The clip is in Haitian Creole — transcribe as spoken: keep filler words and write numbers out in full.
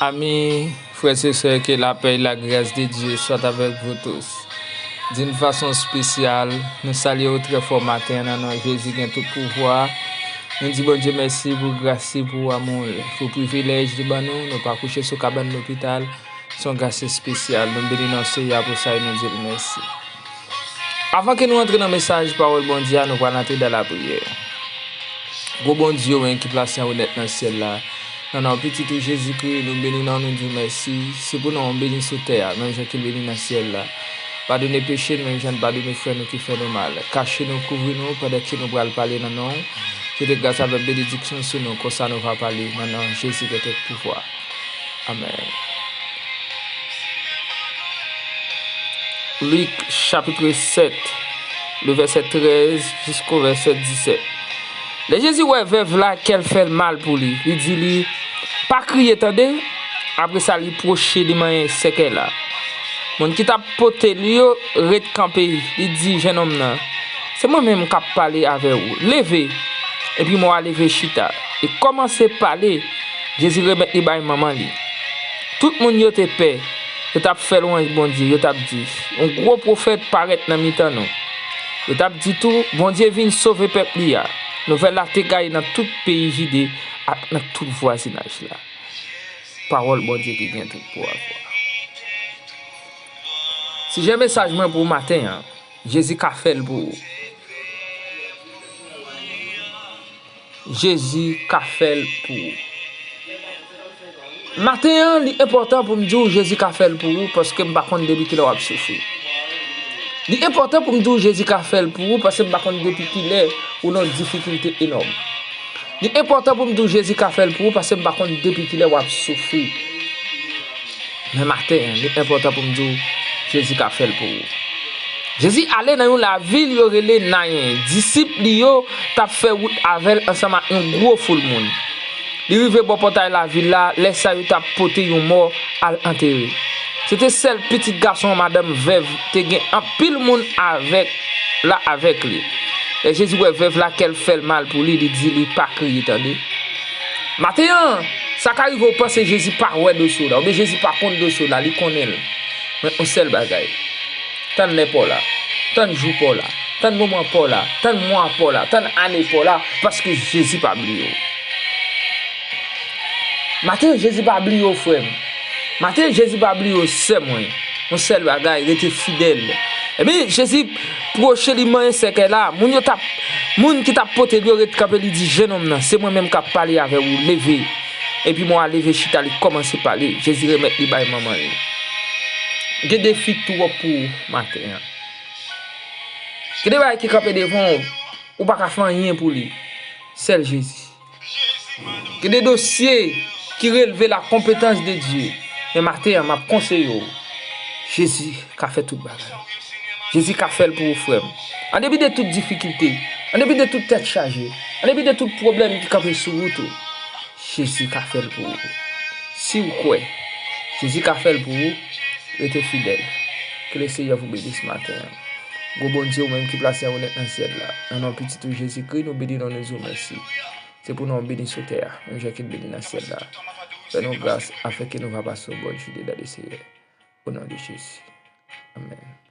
Amis, frères et sœurs, que la paix et la grâce de Dieu soient avec vous tous. D'une façon spéciale, nou salye w trè fò maten an nan non Jezi gen tout pouvwa. Nou di Bondye mèsi pou gras li, pou amou l, pou privilèj li ban nou. Nou pa kouche sou kabann lopital. Se yon gras espesyal. Nou beni non Seyè a pou sa e nou di l mèsi. Avan ke nou antre nan mesaj pawòl Bondye a, nou pral antre dan lapriyè. Gwo Bondye, ou menm ki plase anwo nèt nan syèl la, nan non Pitit ou Jezikri, nou beni non, nou di w mèsi. Se pou non w beni sou tè a, menm jan ke l beni nan syèl la. Padone peche n, menm jan n padone frè nou ki fè nou mal. Kache nou, kouvri nou, pandan ke nou pral pale nan non w. Jete gras avèk benediksyon sou nou, konsa nou va pale nan non Jezi ki gen tout pouvwa. Amèn. Lik, chapit sèt, le vèsè trèz jisko vèsè disèt. Lè Jezi wè vèv la, kè l fè l mal pou li. Li di li, "Pa kriye, tande." Apre sa, li pwoche li manyen sèkèy la. Moun ki t ap pote li yo ret kanpe. Li di jennonm nan, "Se mwen menm k ap pale avè w. Leve." Epi mò a leve chita e kòmanse pale. Jezi remèt li bay manman li. Tout moun yo te pè. Yo t ap fè lwanj Bondye. Yo t ap di, "Yon gwo pwofèt parèt nan mitan nou." Yo t ap di tou, "Bondye vin sove pèp li a." Nouvèl la te gaye nan tout peyi Jide ak nan tout vwazinaj la. Pawòl Bondye ki gen tout pouvwa. Sijè mesaj mwen pou maten an, Jezi ka fè l pou ou. Jezi ka fè l pou ou. Maten an, li enpòtan pou m di w Jezi ka fè l pou ou, paske m pa konn depi kilè w ap soufri. Li enpòtan pou m di w Jezi ka fè l pou ou, paske m pa konn depi kilè ou nan difikilte enòm. Li enpòtan pou m di w Jezi ka fè l pou ou, paske m pa konn depi kilè w ap soufri. Men maten an, li enpòtan pou m di w, Jezi ka fè l pou ou. Jezi ale nan yon lavil yo rele Nayen. Disip li yo t ap fè wout avè l ansanm ak yon gwo foul moun. Li rive bò pòtay lavil la, lè sa yo t ap pote yon mò al antere. Se te sèl pitit gason yon madanm vèv te gen anpil moun avèk la avèk li. Lè Jezi wè vèv la, kè l fè l mal pou li, li di li, "Pa kriye, tande." Maten an, sa ka rive w panse Jezi pa wè dosye w la, oubyen Jezi pa konn dosye w la, li konnen l. Men yon sèl bagay, tann lè pa w la, tann jou pa w la, tann moman pa w la, tann mwa pa w la, tann ane pa w la, paske Jezi pa bliye w. Maten an, Jezi pa bliye w, frè m. Maten an, Jezi pa bliye w, sè mwen. Yon sèl bagay, rete fidèl. Ebyen, Jezi pwoche li manyen sèkèy la. Moun yo t ap, moun ki t ap pote l yo ret kanpe, li di jennonm nan, "Se mwen menm k ap pale avè w, leve." Epi mò a leve chita, li kòmanse pale. Jezi remèt li bay manman li. Gen defi twòp pou ou maten an. Gen de bagay ki kanpe devan w, ou pa ka fè anyen pou li. Sèl Jezi. Gen de dosye ki relve la konpetans de Dye. Men maten an, m ap konseye w. Jezi ka fè tout bagay. Jezi ka fè l pou ou, frè m. An depi de tout difikilte, an depi de tout tèt chaje, an depi de tout pwoblèm ki kanpe sou wout ou, Jezi ka fè l pou ou. Si w kwè Jezi ka fè l pou ou, rete fidèl. Ke Lesenyè vou beni maten an. Gwo Bondye, ou menm ki plase anwo nèt nan syèl la, nan non Pitit ou Jezikri, nou beni non, nou di w mèsi. Se pou non w beni sou tè a, menm jan ke l beni nan syèl la. Fè nou gras, afenke nou va pase yon bòn jounen nan Lesenyè. O non de Jezi. Amèn.